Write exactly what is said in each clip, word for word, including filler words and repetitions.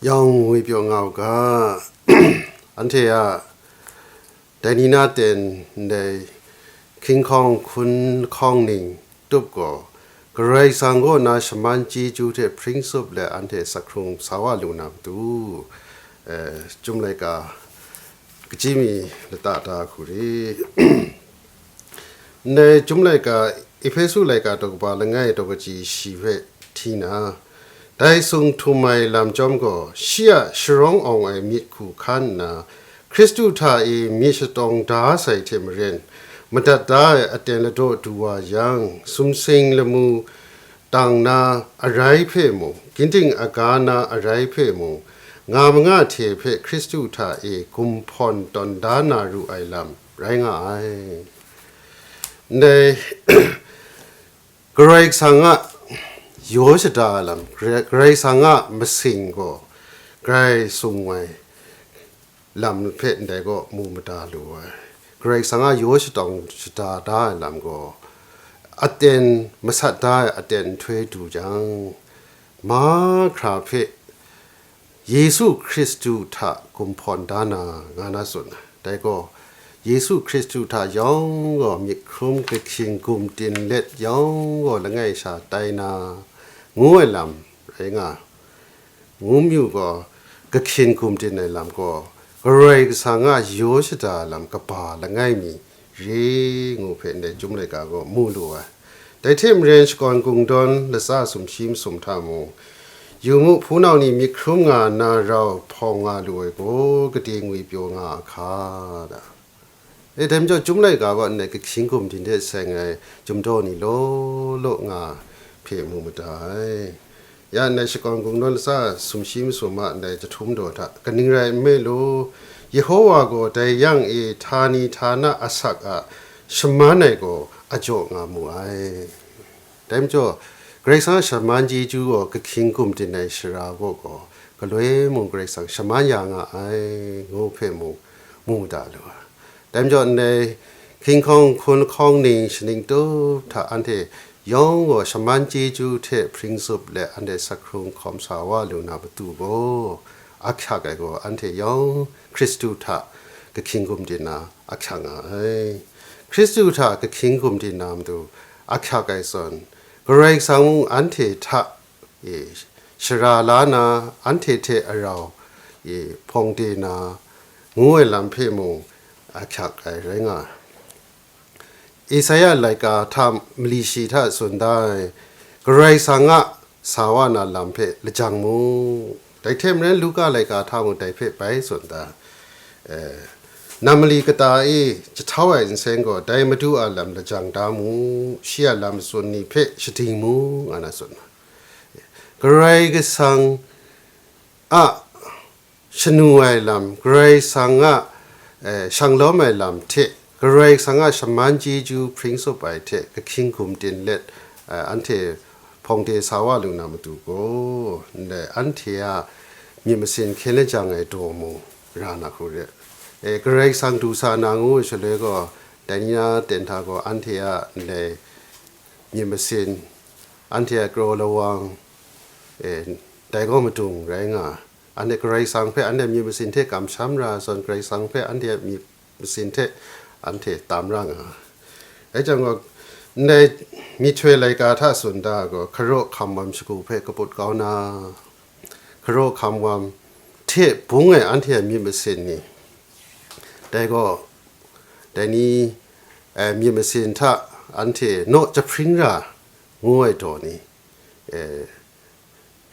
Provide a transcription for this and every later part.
Yawng ngwi pyaw nga u ga, anhte a dai ni na ten ndai hkying hkawng hkun hkawng ning tup gaw, Karai Kasang kaw na shaman chyeju hte hpring tsup let anhte sak hkrung sa wa lu na matu, eh, Chyum laika kachyi mi lata da hku ri. Ndai Chyum laika, Ehpesu laika daw kaba langai daw kachyi shi hpe hti na, dai sung htum ai lam chyawm gaw, shi a sharawng awng ai myit hku hkan nna, Hkristu hta e myit shatawng da sai hte maren, madat da ai aten ladaw du wa yang, sumsing lamu tang na arai hpe mung, ginding aga na arai hpe mung, nga manga hte hpe Hkristu hta e gumhpawn tawn da na ru ai lam rai nga ai. Ndai Karai Kasang a yaw shada ai lam, Karai Kasang a masing gaw grai sung ai lam hpe ndai gaw mu mada lu ai. Karai Kasang a yaw shatawng shada da ai lam gaw, aten masat da ai aten nhtoi du jang, mahkra hpe Yesu Hkristu hta gumhpawn da na, nga na tsun ai. Dai gaw, Yesu Hkristu hta yawng gaw myit hkrum kahkying gum tin let yawng gaw langai sha tai na, ngu ai lam rai nga. Ngu myu gaw, kahkying gum tin ai lam gaw, Karai Kasang a yaw shada ai lam kaba langai mi re ngu hpe ndai Chyum laika gaw mu lu ai. Dai hte maren shakawn kungdawn latsa sumshi masum hta mung, yu mu, hpunau ni myit hkrum nga nna rau hpawng nga lu ai gaw, gade ngwi pyaw nga a hka da. E, dai majaw, Chyum laika gaw ndai kahkying gum tin hte seng ai chyum daw ni law law nga hpe mu mada ai. Ya ndai shakawn kungdawn latsa sumshi masum a ndai jahtum daw hta, kaning rai nme law, Yehowa gaw dai yang e htani htana asak a shaman ai gaw a jaw nga mu ai. Dai majaw, Karai Kasang a shaman chyeju gaw kahkying gum tin ai sara kaw gaw, galoi mung Karai Kasang shaman ya nga ai, ngu hpe mung mu da lu ai. Dai majaw ndai hkying hkawng hkun hkawng ning shaning tup hta anhte yawng gaw shaman chyeju hte hpring tsup let anhte sak hkrung hkawm sa wa lu na matu gaw, ahkyak ai gaw anhte yawng Hkristu hta kahkying gum tin na ahkyak nga ai. Hkristu hta kahkying gum tin na matu ahkyak ai zawn, Karai Kasang mung anhte hta e, shara la na, anhte hte arau e, hpawng de na, ngu ai lam hpe mung ahkyak ai rai nga ai. Isaya laika hta mali shi hta tsun da ai, Karai Kasang a sa wa na lam hpe lajang mu. Dai hte maren Luka laika hta mung dai hpe bai tsun da ai. Eh, nam mali kata e jahtau ai nsen gaw dai Madu a lam lajang da mu, shi a lam tsun ni hpe shading mu, nga na tsun. Karai Kasang a shanu ai lam, Karai Kasang a, eh, shanglawm ai lam hte, Karai Kasang a shaman chyeju hpring tsup ai hte kahkying gum tin let, eh, anhte hpawng de sa wa lu na matu gaw, ndai anhte a myit masin hkyen lajang ai daw mung ra na hku re. Eh, Karai Kasang du sa na ngu ai shaloi gaw, dai ni na ten hta gaw anhte a ndai myit masin, anhte a kraw lawang, eh, dai gaw madung rai nga, anhte Karai Kasang hpe anhte myit masin hte kamsham ra ai zawn, Karai Kasang hpe anhte a myit masin hte anhte tam ra nga ai. Rai jang gaw, ndai myihtoi laika hta tsun da ai gaw, hkaraw hkam wam shagu hpe kaput kau na, hkaraw hkam wam hte bung ai anhte a myit masin ni, dai gaw, dai ni, eh, myit masin hta anhte naw jahpring ra ngu ai daw ni, eh,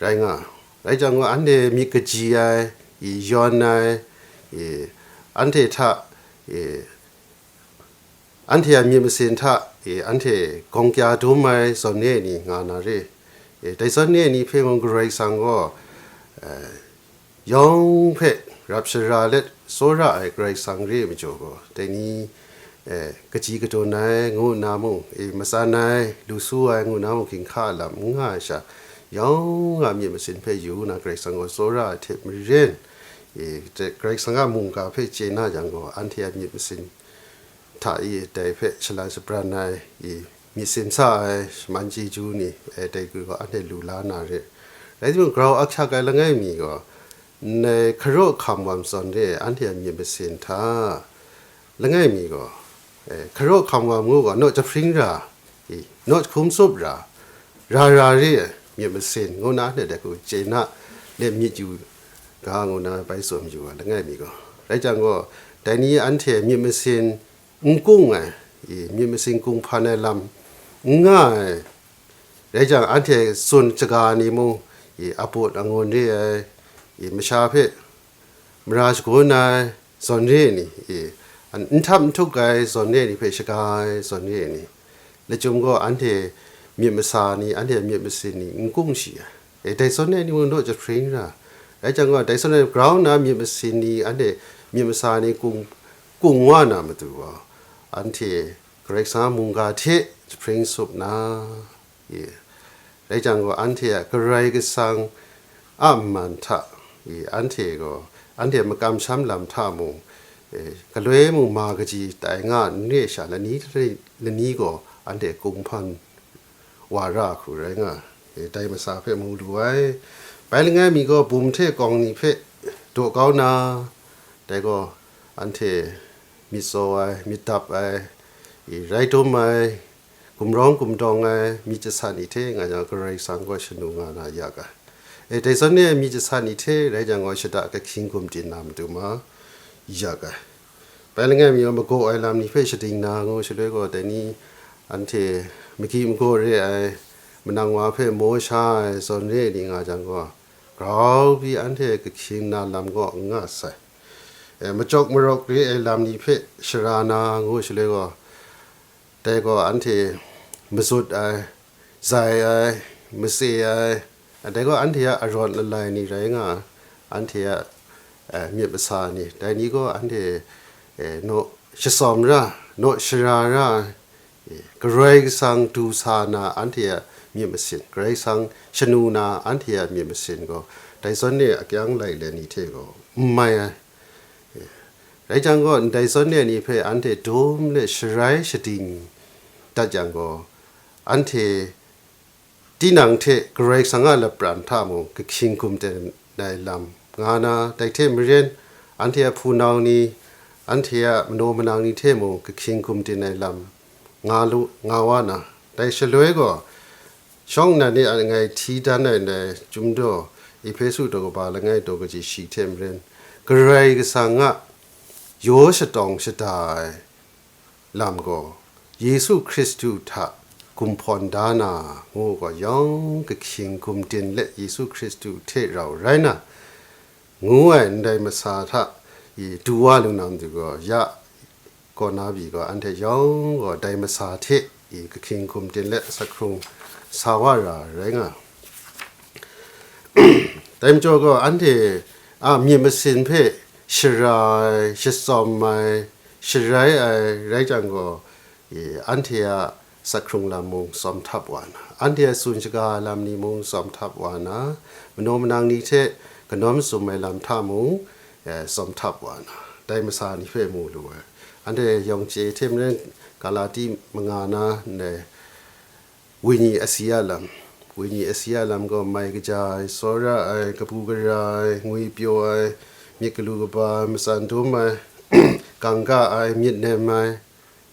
rai nga. Rai jang gaw, anhte myit kaji ai, i, yawn ai, i, anhte hta, i, anhte a myit masin hta, i, anhte gawng kya dum ai zawn e ni nga na re. I, dai zawn e ni hpe mung Karai Kasang gaw, eh, yawng hpe rap shara let tsawra ai Karai Kasang re ai majaw gaw, dai ni, eh, kaji kadawn ai ngu nna mung, e, matsan ai, lu su ai ngu nna mung, ginhka lam n nga ai sha, yawng a myit masin hpe yu nna Karai Kasang gaw tsawra ai hte maren, e, Karai Kasang a mungga hpe chye na yang gaw, anhte a myit masin hta e dai hpe shalan shabran ai, e, myit sin sa ai shaman chyeju ni, e, dai gaw anhte lu la na re. Rai timung, grau ahkyak ai langai mi gaw, Ndai hkaraw hkam wam zawn re ai anhte a myit masin hta langai mi gaw, eh, hkaraw hkam wam ngu gaw, naw jahpring ra, i, naw hkum tsup ra, ra ra re ai myit masin ngu na, anhte dai hku chye na let myit yu ga ngu na bai tsun yu ai langai mi gaw. Rai jang gaw, dai ni anhte myit masin n kung ai, i, myit masin kung hpan ai lam n nga ai, rai jang, anhte tsun shaga ni mung, i, aput angun re ai, i, masha hpe mara shagun ai zawn re ai ni, i, an-, n htap n htuk ai zawn re ai ni hpe shaga ai zawn re ai ni, lachyum gaw anhte myit masa ni, anhte myit masin ni n kung shi ai. E, dai zawn re ai ni mung naw jahpring ra, rai jang gaw, dai zawn re ai grau nna myit masin ni, anhte myit masa ni kung, kung wa na matu gaw, anhte Karai Kasang a mungga hte jahpring tsup na, i, rai jang gaw, anhte a Karai Kasang a man hta, i, anhte gaw, anhte makam sham lam hta mung, e, galoi mung ma kaji tai nga n re ai sha, lani, lani gaw anhte kung hpan wa ra hku rai nga ai, dai masa hpe mu lu ai. Bai langai mi gaw, bum hte kawng ni hpe daw kau na, dai gaw anhte myit tsaw ai, myit dap ai, i, rai dum ai, gumrawng gumdawng ai myit jasat ni hte nga jang, Karai Kasang gaw shanu nga na yak ai. E, dai zawn re ai myit jasat ni hte rai jang gaw, shada kahkying gumdin na matu ma yak ai. Bai langai mi gaw, magaw ai lam ni hpe shading na ngu shaloi gaw, dai ni anhte magyi magaw re ai, manang wa hpe maw sha ai zawn re ai ni nga jang gaw, grau pyi anhte kahkying na lam gaw n nga sai. E, machyawk marawk re ai lam ni hpe shara na ngu shaloi gaw, dai gaw anhte mazut ai, zai ai, matse ai, dai gaw anhte a arawt lalai ni rai nga ai, anhte a, eh, myit masa ni, dai ni gaw anhte, eh, naw shatsawm ra, naw shara ra ai, eh, Karai Kasang du sa na anhte a myit masin, Karai Kasang shanu na anhte a myit masin gaw, dai zawn re ai akyang lai le ni hte gaw n mai ai. Rai jang gaw, ndai zawn re ai ni hpe anhte dum let sharai shading dat yang gaw, anhte tinang hte Karai Kasang a lapran hta mung kahkying gumdin ai lam nga na, dai hte maren anhte a hpunau ni, anhte a manaw manang ni hte mung kahkying gumdin ai lam nga lu, nga wa na, dai shaloi gaw, shawng nnan ni a ngai hti dan ai ndai Chyum daw, Ehpesu daw kaba langai daw kaji shi hte maren, Karai Kasang a yaw shatawng shada ai lam gaw, Yesu Hkristu hta gumhpawn da na, ngu gaw yawng kahkying gumdin let Yesu Hkristu hte rau rai na, ngu ai ndai masa hta i du wa lu na matu gaw, ya kaw na pyi gaw, anhte yawng gaw dai masa hte i kahkying gumdin let asak hkrung sa wa ra ai rai nga. Dai majaw gaw, anhte a myit masin hpe shara ai, shatsawm ai, sharai ai rai jang gaw, i, anhte a asak hkrung lam mung tsawm htap wa na, anhte a tsun shaga ai lam ni mung tsawm htap wa na, manaw manang ni hte kanawn masum ai lam hta mung, eh, tsawm htap wa na, dai masa ni hpe mu lu ai. Anhte yawng chye hte maren, Galati manga na ndai, wenyi asi a lam, wenyi asi a lam gaw, mai kaja ai, tsawra ai, kabu gara ai, ngwipyaw ai, myit galu kaba ai, matsan dum ai, kangka ai, myit nem ai,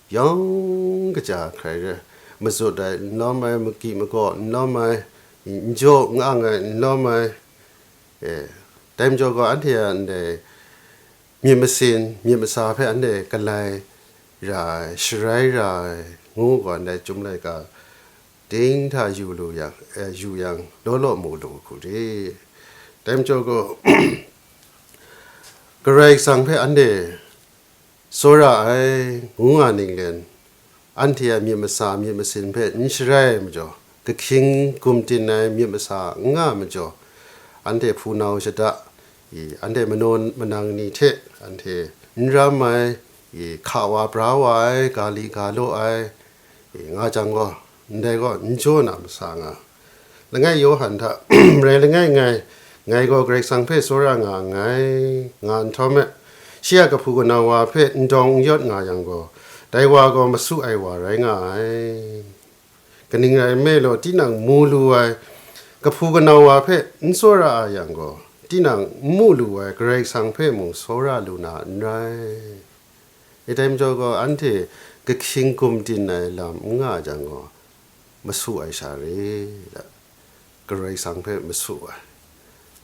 yawng kaja hkrai re, mazut ai n lawm ai, magyi magaw n lawm ai, n jaw n ang ai n lawm ai, eh, dai majaw gaw, anhte a ndai myit masin, myit masa hpe anhte galai ra ai, sharai ra ai, ngu gaw, ndai Chyum laika ting hta yu lu yang, eh, yu yang, law law mu lu hku re. Dai majaw gaw, Karai Kasang hpe anhte tsawra ai, ngu nga ninglen, anhte a myit masa, myit masin hpe n sharai ai majaw, kahkying gumdin ai myit masa n nga ai majaw, anhte hpunau shada, i, anhte manaw manang ni hte anhte n ram ai, i, hka wa bra wa ai, ga li ga law ai, i, nga jang gaw, ndai gaw n jaw na masa nga. Langai Yawhan hta, rai langai ngai, ngai gaw Karai Kasang hpe tsawra nga nngai, nga nhtawm e, shi a kahpu kanau wa hpe n dawng n yawt nga yang gaw, dai wa gaw masu ai wa rai nga ai. Kaning rai nme law, tinang mu lu ai kahpu kanau wa hpe n tsawra a yang gaw, tinang n mu lu ai Karai Kasang hpe mung tsawra lu na n rai. E, dai majaw gaw, anhte kahkying gumdin ai lam n nga jang gaw, masu ai sha re, Karai Kasang hpe masu ai,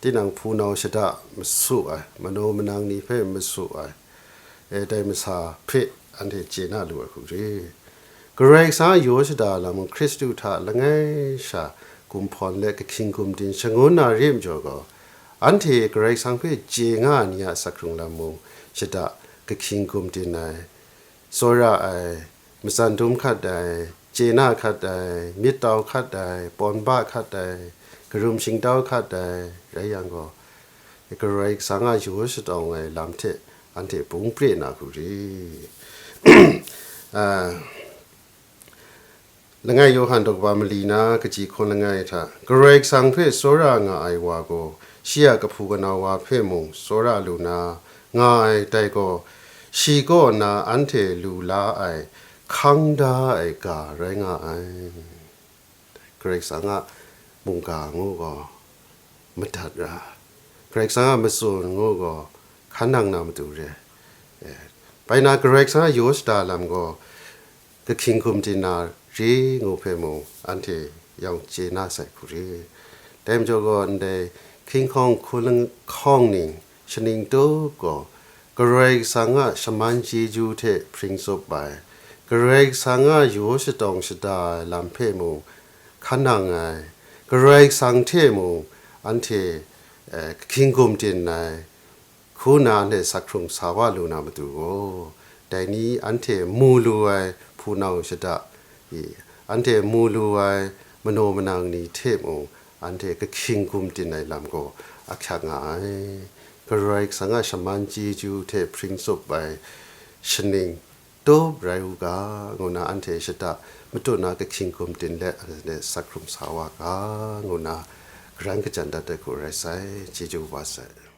tinang hpunau shada masu ai, manaw manang ni hpe masu ai, e, dai masa hpe anhte chye na lu ai hku re. Karai Kasang a yaw shada lam Hkristu hta langai sha gumhpawn let kahkying gumdin shangun na re majaw gaw, anhte Karai Kasang hpe chye nga ai ni a sakhkrung lam mung shada kahkying gumdin ai, tsawra ai, matsan dum hkat ai, chye na hkat ai, myit tau hkat ai, pawn ba hkat ai, karum shingtau hkat ai, rai yang gaw, Karai Kasang a yaw shatawng ai lam hte anhte bung pre na hku re. Ah, Langai Yawhan daw kaba mali na kaji hkawn langai hta, Karai Kasang hpe tsawra nga ai wa gaw, shi a kahpu kanau wa hpe mung tsawra lu na nga ai, dai gaw, shi kaw na anhte lu la ai hkang da ai ga rai nga ai. Karai Kasang a mungga ngu gaw madat ra, Karai Kasang a matsun ngu gaw hkan nang na matu re. Eh, bai na Karai Kasang a yaw shada lam gaw kahkying gumdin na re ngu hpe mung anhte yawng chye na sai hku re. Dai majaw gaw, ndai hkying hkawng hkun hkawng ning shaning tup gaw, Karai Kasang a shaman chyeju hte hpring tsup ai, Karai Kasang a yaw shatawng shada ai lam hpe mung hkan nang ai, Karai Kasang hte mung anhte, eh, kahkying gumdin ai, hku na anhte sakhkrung sa wa lu na matu gaw, dai ni anhte mu lu ai hpunau shada i, anhte mu lu ai manaw manang ni hte mung, anhte kahkying gumdin ai lam gaw ahkyak nga ai. Karai Kasang a shaman chyeju hte hpring tsup ai shaning tup rai u ga, ngu na anhte shada matut na kahkying gumdin let anhte sakhkrung sa wa ga, ngu na karan kajan dat ai hku rai sai. Chyeju wa sai.